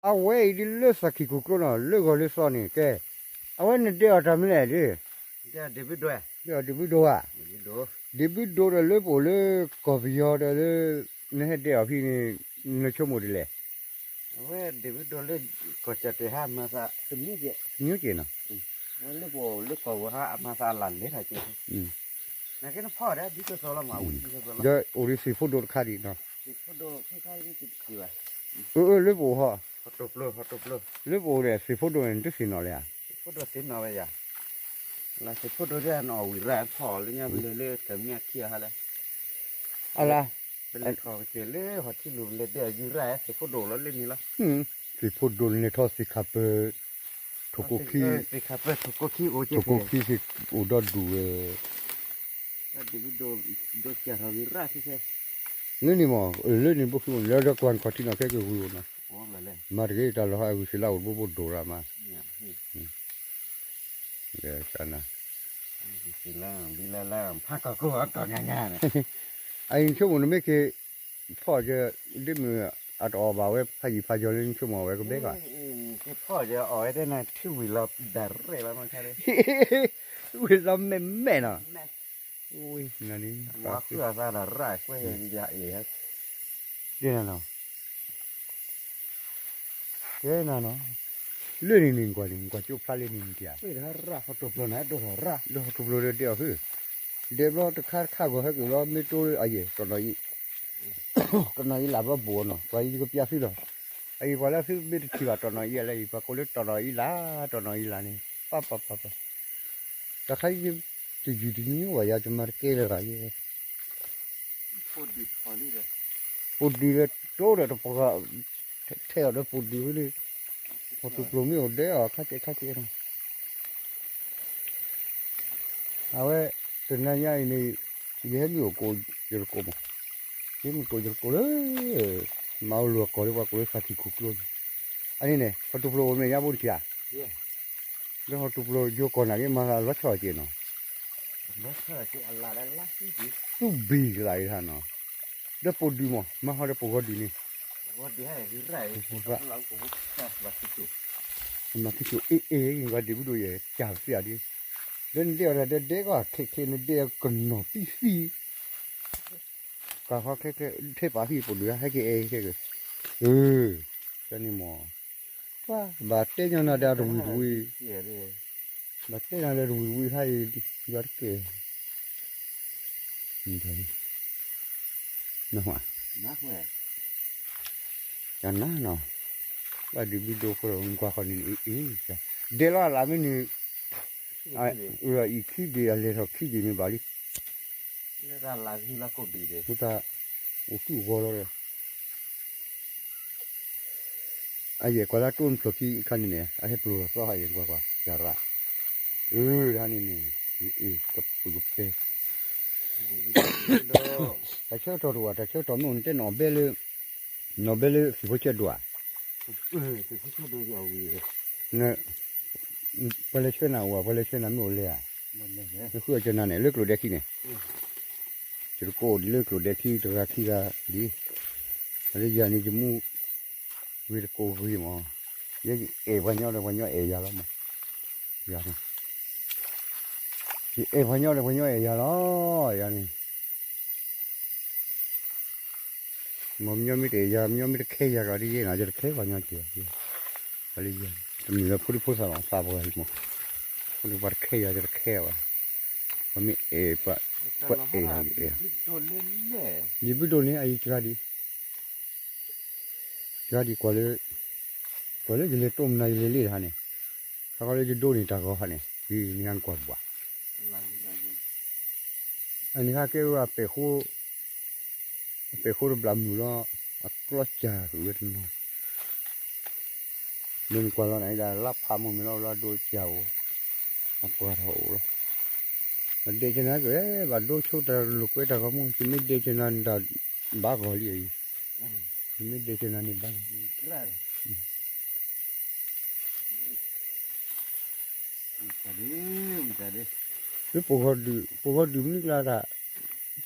အဝဲအံၤဒ်လၢသးခံခိၣ်ကျိနီၤ လၢဂီၤလၢသီန့ၣ် ကဲ, အဝဲနဒဲးအီၤတၢ်မနုၤလဲၣ်ဒ်, ဒဲးအီၤဒ့ဘုၣ်ဒိဧါ, ဒ့ဘုၣ်ဒိဒီးလၢပအိၣ်လၢကီၢ်ပယီၤဒီးလၢ နဟဲဒဲးအီၤဖဲန့ၣ် နဆိကမိၣ်ဒ်လဲၣ်. အဝဲဒ့ဘုၣ်ဒိလၢကီၢ်ကၠီၣ်တဲာ်ဟါမၤသး တမံၤက့နီၤ, ဝဲလၢပအိၣ်လၢကီၢ်ပူၤဟါအမၤသးအလၢ်လဲၤထီၣ်က့, နကဲနဖီၣ်ဒီးဒ်သိးသိးလီၤမး ဝံၤဒ်သိးသိးလီၤ, ဒီးအိၣ်ဒီးသ့ၣ်ဖိဒိၣ်တခါဒံးနီၤ, သ့ၣ်ဖိဒိၣ်ဖဲခါဒ်တဘၣ်, အၢလၢပအိၣ်ဟီ, လၢပအိၣ်ဒီးသ့ၣ်ဖိဒိၣ်န့ၣ် နတသ့ၣ်နီၣ်လၢၤဧါ, သ့ၣ်ဖိဒိၣ်သ့ၣ်နီၣ်ဝဲယၤ, လၢသ့ၣ်ဖိဒိၣ်ဒ်နအီၣ်ဝံၤရၣ်ဖီၣ်လၢညါဘျၢလၢတမ့ၢ်အခံအီၤဟါလဲၣ်, အလါ, ပလဲၤထီၣ်ကစၢၢ်လၢဟီၣ်ထံလူၤ ပလဲၤဒဲးအီၤယူၤရၣ် သ့ၣ်ဖိဒိၣ်လီၤလၢန့ၣ်လီၤ, သ့ၣ်ဖိဒိၣ်န့ၣ်ထီၣ်သ့ၣ်ခၣ်ပၢၢ်, ထိၣ်ကိခံ, ထိၣ်ကိခံအိၣ်ဒီဒူၣ်ဝဲ လၢန့ၣ်မး လၢန့ၣ်ဘိခံမး လၢဒီကွၢ်နခီၣ်ထံးနီၣ်ခဲက့ၤဝံၤအိၣ်နီၤ, မၤတဂ့ၤတၢ်လီၤဟါအဂုၤစံးလၢအိၣ်တဘိဘိဒိၣ်ရၣ်မး, လၢ, အအံၤနဆိကမိၣ်နမ့ၢ်က့ၤ ဖီၣ်က့ၤ, ဒ်မုၢ်အတအီၣ်ဘၣ်ဝဲဖးယံာ်ဖးယီၤလၢနဆိကမိၣ်ဝဲကဘဲကီး, ဖီၣ်က့ၤအီၣ်ဝဲတဲနၤထံဝံၤလီၤဒၣ်ရဲၣ်လီၤမးခါ, ဝံၤလီၤမဲာ်မဲာ်နီၤ, ဝံၤနၤန့ၣ်, သးဒၣ်ရၣ်ကွဲယၤအံၤ, ဒ်နၤနီၤ ကဲနၤနီၤ, လၢန့ၣ်န့ၣ်ကွၢ်န့ၣ် ကွၢ်ကၠိဖျါလၢန့ၣ်န့ၣ်တၢ်, လၢဟီၣ်တပျိၤန့ၣ်ဒိၣ်ထီၣ်ရၣ်, လၢဟီၣ်တပျိၤဒီးဒဲးအီၤဖု, ဒဲးဘျီတခါတခါဂီၤဟဲက့ၤဘျီ မ့ၢ်တိလၢအယဲၢ် တနီၤအံၤ, တနီၤအံၤလၢ်ဘျီဘူးအီၤနီၤ ပှၤယကပျးသုလီၤ, အအံၤပှၤလၢသုမ့ၢ်တထံၣ်ဘၣ်တနီၤအံၤလၢအံၤ ပှၤကိးလၢတနီၤအံၤလၢ်, တနီၤအံၤလၢ်န့ၣ်, ပၢ်ပၢ်ပၢ်ပၢ်, တခါအံၤ တယုၢ်တညိဘၣ် ယၤတမၤတကဲလၢၤဘၣ်ယဲ ပိာ်ဒုးလၢတိဒီးတပှၤ, ထဲအီၤဒီးပိာ်ဒုးဝဲလၢ, ဟီၣ်တပျိၤမ့ၢ်အိၣ်ဒဲးအီၤခါကဲခါကဲနီၤ, အဝဲ, တနၤညါအံၤန့ၣ်, ယဟဲမ့ၢ်အိၣ်ကိးယတကိးမး, ယမ့ၢ်ကိးယတကိးလၢ, မၤအီၤလိာ်အကီၢ်လၢပှၤကိးလၢသးထံၣ်ခိၣ်ကျိန့ၣ်, အန့ၣ်န့ၣ် ဟီၣ်တပျိၤအိၣ်မဲာ်ညါဘိတထံၣ်ဧါ လၢဟီၣ်တပျိၤယိၤကီၢ်နာ်က့ မၤသးလီၤဆီၣ်က့နီၤ, သူၣ်ဘံၣ်ကသးအံၤဟါနီၤ, ဒီးပိာ်ဒုးမး မၤဟီဒီးပိာ်ဂီၤဒုးန့ၣ်, မၤခံဆိအ့ၣ်အ့ၣ် ပှၤဒ့ဘူးဒိၣ်ယဲၢ် ကၢ်သ့ၣ်အဒ့, ဒီးနဒဲးအီၤတၢ်ဒဲးဒဲးကီး ခဲခဲနဒဲးကနီၤပံၣ်သံၣ် ကၤဃီခဲခဲ ထဲပာ်ဟံၣ်ပိာ်ဒုးဟဲက့ၤအဲၣ်ခဲက့ၤ, အၢ, တၢ်န့ၣ်မး, ပှၤဘၣ်တဲညီနၤဒီးတဝံၤတဝံၤ, ဘၣ်တဲညီနၤဒီးတဝံၤတဝံၤဟါအံၤ, ယွၤတက့ၢ်, န, တနၤနီၤ, ဘၣ်ဒုးဘုဒိဖိဒီးကွၢ်ဃီန့ၣ်အံၤ, ဒဲးလီၤအလၢ်မ့ၢ်န့ၣ်, အံၤခံဘ့ၣ်အလဲၤထီၣ်ခံဘ့ၣ်န့ၣ်ဘၣ်လံ လၢတၢ်လၢဂ့ၤလၢကိးဘ့ၣ်ဒီး, အိၣ်သူၣ်ဂီၤလီၤဒီး, အယဲၢ်ကွၢ်လၢတိၢ်နဖျိးခံအခါန့ၣ်န့ၣ် အဟဲပျိၤလီၤသီဟးယဲၢ်ကွၢ်ကွၢ် ကၢ်ရၣ်, အၢ တၢ်န့ၣ်န့ၣ်, အ့ၣ် ကပုာ်ကပဲၢ်, တၢ်ဆၢကတီၢ်တအိၣ် တၢ်ဆၢကတီၢ်မ့ၢ်အိၣ်နတဲနီၣ်ဘဲလၢ, နီၣ်ဘဲလၢသံၣ်ဖိဆဲးဒိၣ်ဧါ, ပှၤလဲၤဆှၢနၤအိၣ်ဧါ ပှၤလဲၤဆှၢနၤမ့ၢ်အိၣ်လဲၣ်ဧါ, နဃုအီၣ်ကနၤန့ၣ် လၢကျိၣ်ဒဲခံန့ၣ်, ယတကိးဒ်လၢကျိၣ်ဒဲခံတဂၤခံဂၤဒ်, လၢယၤန့ၣ်ယမူ, ဂ့ၤတကိးဂ့ၤမး, ယဲယအဲၣ်ပှၤညီဒီးပှၤညီအဲၣ်ယၤလီၤမး, ယၤန့ၣ် ယအဲၣ်ပှၤညီဒီးပှၤညီအဲၣ်ယၤလီၤ, ယၤန့ၣ် မ့ၢ်ညီမ့ၢ်တအဲၣ်ယၤ မ့ၢ်ညီမ့ၢ်တခဲယၤကဒီးယဲနီၤ ယတခဲပှၤညီက့ၤဘၣ်, တမ့ၢ်လၢဖိဒံဖိသၣ်လီၤ သးပှၢ်လံမး, ဖိဒံပှၤတခဲယၤ ယတခဲဘၣ်, ပှၤမ့ၢ်အဲၣ်ပှၤ, ပှၤအဲၣ်ယၤ, ယဘုဒိၣ်န့ၣ် အအံၤစှၤဒံး စှၤဒံးကွၢ်လၢ, ကွၢ်လၢယလဲၤတိၢ်မနၤယလဲၤလ့ၣ်တဟါန့ၣ်, ခါခီလၢယဒိးန့ၣ်တၢ်ဂီၤဟါန့ၣ် ဝံၤန့ၣ်ဟါနကွၢ်ဘၣ်, အန့ၣ်ဟါကဲဝဲအပဲာ်ဃိ, အပဲာ်ဃိတဘျးမုၢ်လီၤ, အကျီစၢ်ဃုာ်ဝဲတနီၤ, မ့ၢ်နကွၢ်လီၤနၤဒၣ်လါဖးမိၢ်မ့ၢ်လီၤလၢအဒိစၢ်အိၣ်, အပှၤထီၣ်အိၣ်လီၤ, အဒဲကနၤကဘၣ်ဒိဆိတၢ်လိာ်ကွဲတၢ်ဂီၤမူ ယမ့ၢ်ဒဲကနၤန့ၣ်တၢ်ဘၣ်ဂီၤလံအံၤ, ယမ့ၢ်ဒဲကနၤန့ၣ်ဘၣ်ဂီၤ လၢပဂီၤဒုး, ပဂီၤဒုးမနုၤကျါတၢ်,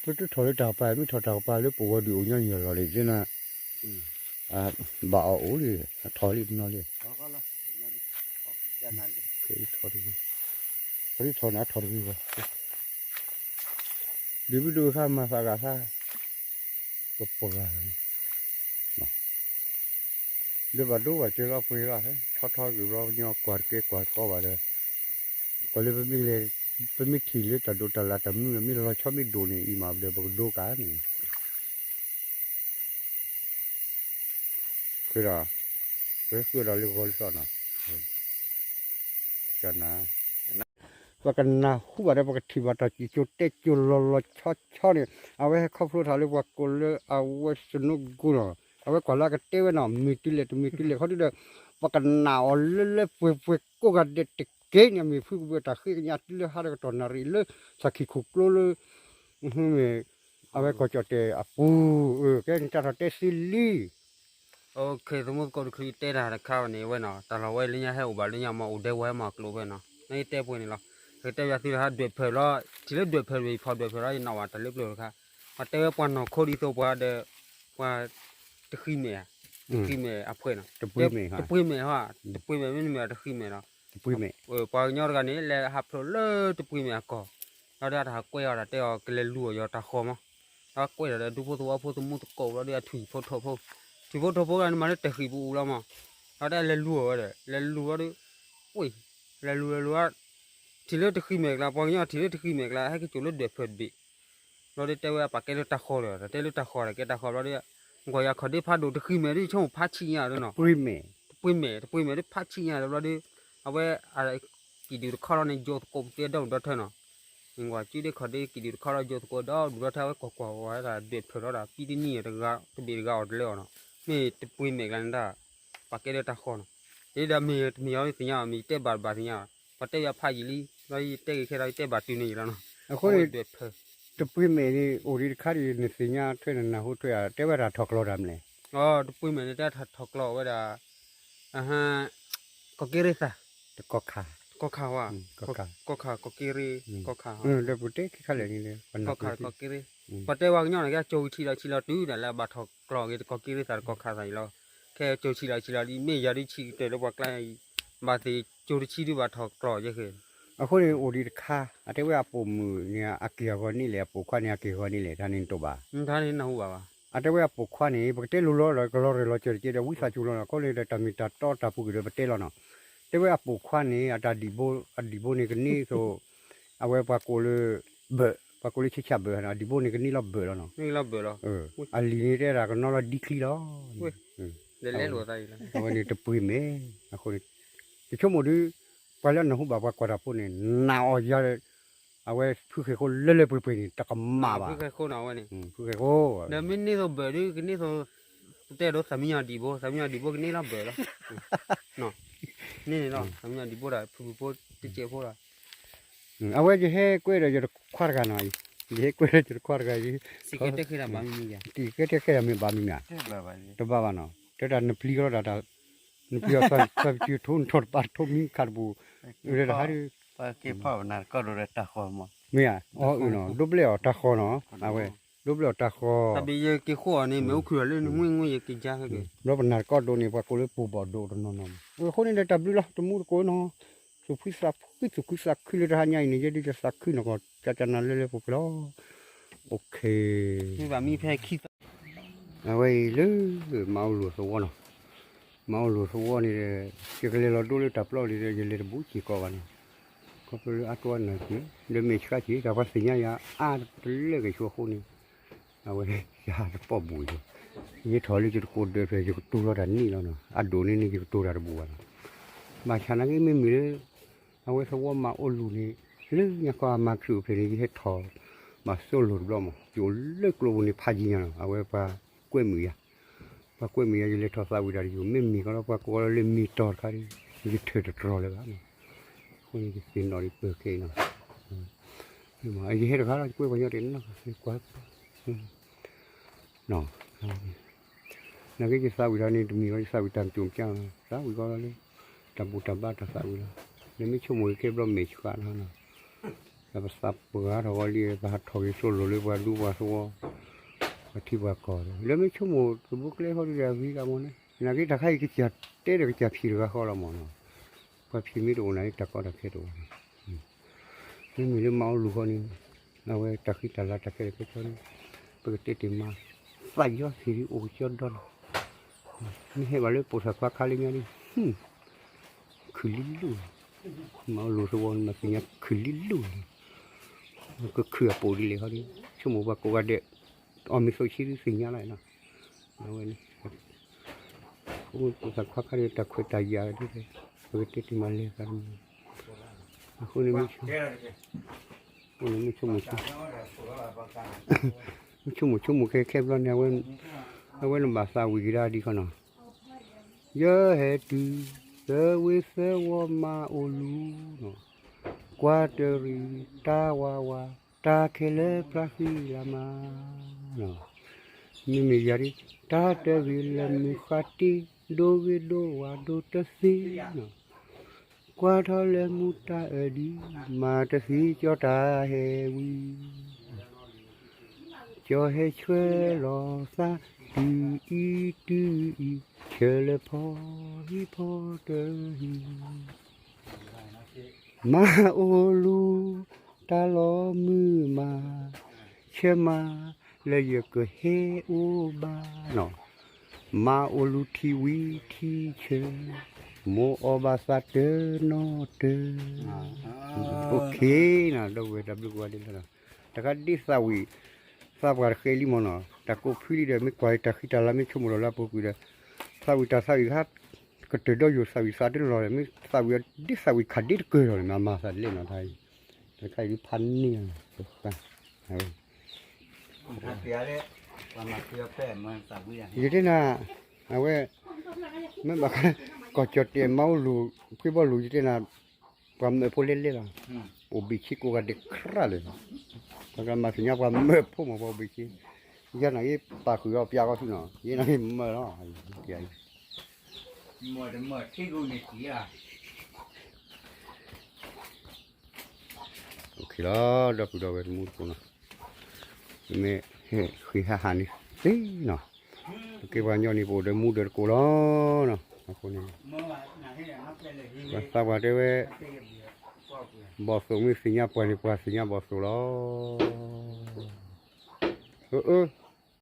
ပတထီၣ်လၢတၢ်ကပၤ မ့ၢ်ထီၣ်တၢ်ကပၤလၢပဂီၤဒုးအိၣ်ညီနုၢ်အလီၢ်လံ သ့ၣ်နၤ, ဘၣ်အီၤအိၣ်လံ, အထီၣ်လံတနီၤလံ, ထီၣ်လံထီၣ်န့ၣ် အထီၣ်တဂ့ၤဘၣ်, ဒ်မ့ၢ်ဒိၣ်ခါမၤသးဂၤသါ, ပပှၤဂၤလီၤ, လၢဘၣ်ဒိဘၣ်စၢၤလီၤပှ့ၤလီၤ, ထီထီက့ၤဘျီ ပညီကွၢ်တကဲကွၢ်တကီဘၣ်ဒီး, ကွၢ်လၢပမ့ၢ်လဲၤ, ပမ့ၢ်ထံၣ်လၢတၢ်ဒိးတၢ်လၢ်တၢ်မနုၤ မ့ၢ်လီၤဆီမ့ၢ်ဒိၣ်န့ၣ် အံၤမးဒီး ပကဒိကၣ်န့ၣ် ဃုဒီး, ပဃုဒီးလၢဂီၤလၢသီနီၤ, ကနၣ်, ပကနၢ်ဟူဘၣ်ဒီး ပကထံၣ်ဘၣ်တၢ်စံၣ်စိၤတဲစိၤလီၤလီၤဆီဆီန့ၣ် အဝဲဟဲခီဖျိထီၣ်လၢပှၤကိးလၢအဝဲစနိဂူနီၤ, အဝဲကွၢ်လၢအကတဲဝဲနီၤ မ့ၢ်တုၤလဲၣ်တမ့ၢ်တုၤလဲၣ်ခီဒုဒီး, ပကနၣ်အီၤလၢလၢပှဲၤပှဲၤကိးဂၤဒဲးတက့ၢ်န့ၣ် မ့ၢ်ဖုကဘုးတၢ်ဃ့ကညးတုၤလၢဟါဒီးကတီၢ်နၣ်ရံၣ်လၢ သးခံခိၣ်ကျိလၢ မ့ၢ် အဝဲကီၢ်ကၠီၣ်တဲၣ်အပူၤ, ကဲန့ၣ်တၢ်ထီၣ်တဲသ့လံ. သမူသကိးတချုးတဲတၢ်တခါဝဲန့ၣ်ဝဲနီၤ, တၢ်လီၢ်ဝဲလၢညါဟဲအိၣ်ဘၣ်လၢညါမ့ၢ်အိၣ်ဒဲဝဲမ့ၢ်ကျိဖဲနီၤ, နယတဲပှဲၤန့ၣ်လီၤ, ကတဲယၤသုတဟးဒွဲၣ်ဖၢၣ်လီၤ, ထံၣ်လၢဒွဲၣ်ဖၢၣ်တဘ့ၣ် ဖီၣ်ဒွဲၣ်ဖၢၣ်လီၤ ယနၣ်ဝဲတၢ်လၢပျၢၤတခါ, ပှၤတဲဝဲပှၤနီၢ်ခိဒ်သိးပှၤဒီး, ပှၤ တဃံမဲာ်ဧါ, တဃံမဲာ်အဖှဲနီၤ, တပှ့ၤမဲာ်ဟီ, တပှ့ၤမဲာ်မ့တမ့ၢ်တဃံမဲာ်နီၤ, ပှၤကညီတဂၤန့ၣ် လဲၤဟးဖျိးလၢတပှ့ၤမဲာ်အကီၢ်, ဒီးဒ်အတၢ်ဟးကွဲအီၤတၢ်တဲအီၤကလဲၤလူၤအီၤယီၤတၢ်ဃီမး, ဒီးကွဲးဒီးဒူဖိသဝီဖိသမူသကိးဘျီဒီးအထွံၣ်ဖိထိးဖိ, ထွံၣ်ဖိထိးဖိန့ၣ်မၤလၢတဃံပူၤအူလီၤမး, ဒီးတဲလဲၤလူၤအီၤဝဲဒီး လဲၤလူၤဘျီဒီး, ဝ့ၢ်, လဲၤလူၤလဲၤလူၤ, ထံၣ်လၢတဃံမဲာ်ကျါ ပှၤကညီထံၣ်လၢတဃံမဲာ်ကျါ ဟဲက့ၤစိာ်လၢဒွဲၣ်ဖၢၣ်တဘ့ၣ် ဘျီဒီးတဲဝဲအပာ်ကဲလၢတၢ်ဃီဒီး တဲလၢတၢ်ဃီဒီးကဲတၢ်ဃီဘျီဒီး, ကွၢ်ယၤခီၣ်ဒ့ဖးဒိၣ်တဃံမဲာ်ဒ်ဆိကမိၣ်ဖးဆံးညါဒီးနီၤ, တပှ့ၤမဲာ် တပှ့ၤမဲာ်ဒ်ဖးဆံးညါဒီးဘျီဒီး, အဝဲအကံၣ်ဒုၣ်တခီလီၤန့ၣ် ယိာ်သကိးပသ့ဒီဒူၣ်ဒီထၢနီၤ, ကွၢ်စုဒ့ခီၣ်ဒ့ကံၣ်ဒုၣ်တခီလီၤ ယိာ်သကိးဒီဒူၣ်ဒီထၢ အဝဲကွၢ်ကွၢ်ဝဲဒၣ်ဒွဲၣ်ဖၢၣ်လီၤဒီး ပံတနံၣ်တဂၤတဘ့ၣ်တဂၤအီၤတလၢအီၤနီၤ, မ့ၢ်တပှ့ၤမဲာ်ကျါန့ၣ်ဒၣ်, ပာ်ကဲလၢတၢ်ဃီနီၤ, ဒ်ဒီးမ့ၢ်တမ့ၢ်အီၤသ့ၣ်ညါအီၤ မ့ၢ်ယတဲဘၣ်တဘၣ်သ့ၣ်ညါအီၤ, ပှၤတဲယၤဖးယံာ်လံ, ဒီးယတဲဂ့ၤခဲဒီးယတဲဘၣ်တုၤန့ၣ်ယလီၤနီၤ, အဃိန့ၣ်, တပှ့ၤမဲာ်န့ၣ် အိၣ်ဒံးတခါဒံး နသ့ၣ်ညါထွဲနနၢ်ဟူထွဲဧါ တဲဝဲတၢ်ထီၣ်ကျီတၢ်မနုၤလဲၣ်, တပှ့ၤမဲာ်န့ၣ် တဲတၢ်ထီၣ်ကျီဝဲဒၣ်, ကီၢ်က့ရ့သး, တကီၢ်ခါ, ကီၢ်ခါဝဲ, ကီၢ်ခါ, ကီၢ်ခါ ကီၢ်က့ရ့, ကီၢ်ခါ, ဒီးပတဲခံခါလဲၣ်န့ၣ်လဲၣ်, ကီၢ်ခါ ကီၢ်က့ရ့, ပှၤတဲဝဲကညီန့ၣ် ကဲကၠိဂံၢ်ထံးဒီးဆံးလီၤတုၤဒၣ်လဲာ် ဘၣ်ထီၣ်ကျီက့ၤ တကီၢ်က့ရ့သးတကီၢ်ခါသးအံၤလီၤ, ခဲကၠိဆံးလီၤဆံးလီၤဒ်မ့ၢ်ယၤဒ်ဆံးကတၢၢ်လၢပှၤကျါအံၤ, ဘၣ်သ့ၣ်ကၠိတဆံဒုးဘၣ်ထီၣ်ကျီက့ၤ, အဃိန့ၣ် အိၣ်ဒံးတခါ, အတဲဝဲအပိာ်မုၣ်န့ၣ် အက့ၢ်အဂီၤန့ၣ်လဲၣ် အပိာ်ခွါန့ၣ် အက့ၢ်အဂီၤန့ၣ်လဲၣ် တၢ်န့ၣ်နတိာ်ဘၣ်, တၢ်န့ၣ်နၢ်ဟူဘၣ်ဘၣ်, အတဲဝဲအပိာ်ခွါန့ၣ် ပကတဲလိၤလိၤဒီး ကလီၤရၢၢ်လီၤစၢၤတက့ၢ်ဒီး ဝံသးစူၤလီၤနီၤ အဃိန့ၣ်ဒီး တၢ်မ့ၢ်တၢ်တီတၢ်ပူၤကွံာ်ဒီး ပတဲလီၤနီၤ, တဲဝဲအပိာ်ခွါန့ၣ် အတၢ်ဒံၣ်ဘိ, အဒံၣ်ဘိန့ၣ်ကန့ၢ်သိး, အဝဲပှၤကိးလၢ, ဘၢၣ်, ပှၤကိးလၢဆံဆၣ်ဘၢၣ်, အဒံၣ်ဘိန့ၣ်ကန့ၢ်လီၤဘၢၣ်လီၤနီၤ, အလံၤန့ၣ်တဲဒၣ်ကနီလီၤဒံချံလီၤ, အဝဲန့ၣ်တပှ့ၤမဲာ်, အဃိန့ၣ်, ယဆိကမိၣ်ဒုး, ပှၤလၢအနၢ်ဟူဘၣ်ပှၤကွၢ်တၢ်ဖိန့ၣ် နာ်အီၤယၤ, အဝဲဖုဃဲၤဃိလၢလၢပှဲၤပှဲၤန့ၣ် တကမၣ်ဘၣ်, ဖုဃဲၤဃိနီၤအဝဲန့ၣ်, ဖုဃဲၤဃိ, ဒီးမ့ၢ်န့ၢ်သိးဘၢၣ်ဒုး ကန့ၢ်သိး, ပတဲဒိးသးမံညီၤဒံၣ်ဘိ သးမံညီၤဒံၣ်ဘိကန့ၢ်လီၤဘၢၣ်လီၤ, န့ၣ်န့ၣ်လီၤ သးမံညီၤဒံၣ်ဘိဒီးဖုဖုဖိတစဲးဖိလီၤ, အဝဲယဟဲကွဲဒီးယတခွါတဂၤနီၤ, ယဟဲကွဲဒီးယတခွါတဂၤအံၤ, ကဲတဲခဲဒၣ်မ့ၢ်ဘၣ်မံမံၤဧါ, တဘၣ်ဘၣ်နီၤ, တဲဒၣ်နပျံၤလီၤဒၣ်တၢ်, နပျံၤအီၤသးပစုထိနထီၣ်တပာ်ထိမံခးတပူၤ, တဟါဒုး, မ့ၢ်ဧါ, အီအုၣ်နီၤ ဒိဘျဲၣ်အီၤတၢ်ဃီနီၤ, အဝဲ, ဒိဘျဲၣ်အီၤတၢ်ဃီ, ဘျီပနၢ်တကီၢ်ဒိးန့ၣ် ပှၤကိးလၢပူၤဘီၣ်ဒိၣ်တနီၤနီၤ, အဃိန့ၣ်ဒီးတၢ်ဘျုးလီၤ တမူတကိးနီၤ, သူၣ်ဖှံသးဖှံ သူၣ်ခုသးခုလၢတဟါညါအံၤန့ၣ် ယဲဒုးတသးခုနီၢ်ကီၢ် ကၠၢ်ကၠၢ်နၤလၢလၢပှဲၤပှဲၤလီၤ, အဝဲအံၤလၢ, မၤအိၣ်လိာ်သဝီနီၤ, မၤအိၣ်လိာ်သဝီန့ၣ်ဒီး, ယကလဲၤလီၤဒိလၢတၢ်ပျီလံဒီး ယလဲၤတဘူးစ့ၢ်ကီးဘၣ်နီၤ, ခီဖျိလၢအါတီအနၢ်က့ၤ, ဒီးမဲာ်ဆှးက့ၤ တၢ်ပှၤသ့ၣ်ညါယၤအါတလၢက့ၤဆိအဃိန့ၣ်, အဝဲ, ယဟးတပီၢ်ဘူးအံၤ, ယထီၣ်လၢယတကိးဒၢးဖျဲၣ် ယကတိၤလီၤတၢ်န့ၣ်လီၤနီၤ, အဒိၣ်န့ၣ်န့ၣ် ယကတိၤတၢ်တဘူးဘၣ်နီၤ, ဘၣ်ဆၣ်နာ်က့မ့မ့ၢ်လၢ အဝဲသဝီမၤအိၣ်လူၤန့ၣ်, လၢညါခီအမၤခရံာ်အိၣ်ဖျဲၣ်န့ၣ် ယဟဲထီၣ်, ဘၣ်သိၣ်လိာ်တဘျီမး ယအိၣ်လၢကျိပူၤန့ၣ်ဖးယံၤညါလီၤ အဝဲပှၤကွဲမုာ်ယၤ, ပှၤကွဲမုာ်ယၤ ယလဲၤထီၣ်သးဝံၣ်တၢ်ဒီး ယမ့ၢ်မ့ၢ်ကီလီၤ ပှၤကိးလီၤလၢမ့ၢ်တီၤတခါဒီး, ယထၢၣ်တတြီၤလၢၤဘၣ်, အဃိန့ၣ်ယသ့ၣ်နီၣ်ဒံးပၢၢ်ခဲအံၤနီၤ, ယဟဲတဂၤလီၤ ယကွဲပှၤညီတနီၤ, ကွၢ် နာ်က့ယသးဝံၣ်တၢ်န့ၣ် တမ့ၢ်လီၤ ယသးဝံၣ်တၢ်မုၢ်ကၠိမုၢ်ကၠၢ်လီၤ သးဝံၣ်ကီလီၤလၢ တၢ်ဘူၣ်တၢ်ဘါတၢ်သးဝံၣ်လီၤ, နမ့ၢ်ဆိကမိၣ်က့ၤခဲဘျီမဲာ်ဆှးလီၤ, ဒီးပသးပှၢ်ထီၣ်ဝဲလံ ပဟးထီၣ်က့ၤသိၣ်လိာ်လၢပှၤဒူပှၤသဝီ, ပှၤထံပှၤကီၢ်ဒီး လၢမ့ၢ်ဆိကမိၣ်တဘိကျဲဃီဒီး အဂ့ၤဂၤမ့ၢ်န့ၣ် နာ်က့တၢ်ခါအံၤကစၢ်တဲဒီးကစၢ်ဖံးတဂၤဃီလီၤမ့ၢ်နီၤ, ပှၤဖံးမ့ၢ်တအိၣ်နာ်က့တၢ်ကီတၢ်ခဲတအိၣ်ဘၣ်, မ့မ့ၢ်လၢမၤအီလူၤဃီန့ၣ် အဝဲတၢ်ဃံတၢ်လၤတၢ်ခဲလၢာ်ခဲဆ့န့ၣ် ပကတဲတ့ၢ်မး သးယီၤသ့ၣ်ဒ်အိၣ်ကစီဒီလီၤ, မ့ၢ်ဟဲဘၣ်လၢပိာ်သၣ်ခွါခါလၢညါဒီး ခုၣ်လံလူၢ်, မၤအီလူၤသဝီန့ၣ် မၤသ့ၣ်ညါခုၣ်လံလူၢ်န့ၣ်, ကခုၣ်အပိာ်ဒ်လဲၣ်ဃီဒီး ဆိကမိၣ်ပှၤကိးဂၤဒဲး အီၣ်မ့ၤသိးဆံဒုးသ့ၣ်ညါလီၤနီၤ, အဝဲန့ၣ် ပိာ်သၣ်ခွါခါဒီးတၢ်ခွဲးတၢ်ယာ်ဒ်လဲၣ် ပကတဲတ့ၢ်မးလဲၤသးတမံၤ, အဃိန့ၣ် အဃိန့ၣ်မ့ၢ်ဆိကမိၣ်ဆိကမိၣ်ခဲခဲဘျီန့ၣ် အဝဲနဘၣ်သးဝံၣ်ကဒါဒ်ခီနီၤ, ယဟဲတုၤ သၢဝ့သၢဝီမၤအိၣ်လူၤ, ကွၢ်တရံးတၢ်ဝါဝါ တၢ်ခဲလၢာ်ဖျါဃံလၤမး, မ့မ့ၢ်ယၤဒ် တၢ်တဂ့ၤလၢမုၢ်ဃါတ့ ဒိဂ့ၤဒိဝါဒိတသ့နီၤ, ကွၢ်ထီၣ်လၢမူတၢ်အၢဒ် မၤတသ့ကၠီတၢ်ဟဲဝံၤ ကၠီဟဲဆှၢလီၤသး တုၤအံၤတုၤအံၤ ဆၢလၢဖီဟံၣ်ဖီတဟံၣ်, မၤအိၣ်လူၤတၢ်လီၤမုာ်မး, ဆၢမၤလၢယကဟဲအိၣ်ဘၣ်နီၤ, မၤအိၣ်လူၤထံဝံၤထံဆၢ, မိၢ်အီၣ်ဘၣ်သးတနီၤတၢၢ်, အိၣ်ခ့နီၤ ဒီပုၢ်ဝဲၢ်တၢ်ဘျုးကိးဂၤဒဲးလီၤ, တခါဒ်သးဝံၣ် သးပှၢ်တဃဲလံမ့ၢ်နီၤ, တၢ်ကိးဖုလံဒီး မ့ၢ်ကွၢ်တၢ်ဃံတၢ်လၤမ့ၢ်ဆိကမိၣ်လီၤလၢအပူၤကွံာ်ဒီး သးဝံၣ်တၢ်သးဝံၣ်ခါ ကတၢၢ်ဒီယိာ်သးဝံၣ်သးတလီၢ်ဒီး မ့ၢ်သးဝံၣ်ဒ်သးဝံၣ်ခးဒ့တကၢၢ်လီၤန့ၣ် မ့ၢ်အမၤသးဒ်လဲၣ်နီၤ တၢ်အံၤ, တခါအံၤဒ်ဖးန့ၢ်လီၤ, ယတဲနၤ, အဝဲ, မ့ၢ်ဘၣ်, ကီၢ်ကၠီၣ်တဲာ်မၤအိၣ်လူၤ, ဖှ့ဘီလူၤ ယတဲနၤ, ပှၤမၢဖိလဲၣ်လဲၣ်လီၤ, အိၣ်ဘ့ၣ်ဆ့ကိးဂၤဒဲးခရၣ်လၢာ်, ပှၤကမၤသ့ၣ်ညါပှၤမၢဖိမ့ၢ်ပှၤအိၣ်ဘ့ၣ်ဆ့, ယဲနာ်က့ပာ်ဃုာ်အီၤပျးအီၤဆူနီၤ, ယဲနာ်က့မၢလီၤ, အိၣ်ခ့လီၤ ဒီပုၢ်ဒီဝဲၢ်တမူတကိးနီၤ, မ့ၢ်ဟဲဃ့ဟးဟးန့ၣ်သ့နီၤ, ပကဲပှၤကညီန့ၣ် ပအိၣ်ဒီးမူဒီးတကိးလီၤ, အဃိန့ၣ်, ပှၤသးပှၢ်တဲဝဲ, ဘီၣ်သိၣ်မ့ၢ်သ့ၣ်ညါပှၢ်န့ၣ် ပှၤသ့ၣ်ညါဘီၣ်သိၣ်လီၤ, အၢ